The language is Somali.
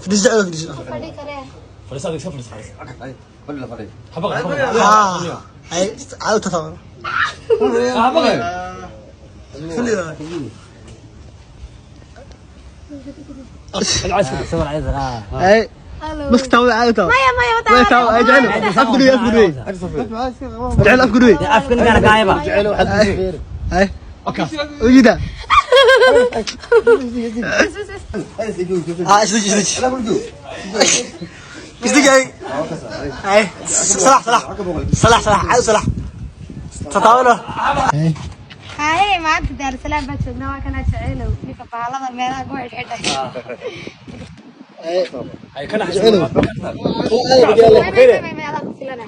Fadhiis, jecel, fadhiis. Fadhi karee. Fadhiis, adig iska fadhiis, fadhiis. Habaqay, habaqay. Haa, ay caadi tataabo. Habaqay. Fadhiga. Ay. Maska taawada, caadi taabo. Maya, maya. Way taabo, ay jecel afku dhuy, afku dhuy, jecel, afku dhuy. Afkan gaana kaayaba. Ay, ujida. Ah, isdeji, isdeji, isdeji. Ay, ay, salax, salax, salax, salax, caadi salax, tataabano. Haye, maanta Daarusalaam baa joognaa. Waa kanaa Jaceylow, ninka bahalada meelaha ku xidhxidhay. Ay kana. Jecel. Meelaha ku filana.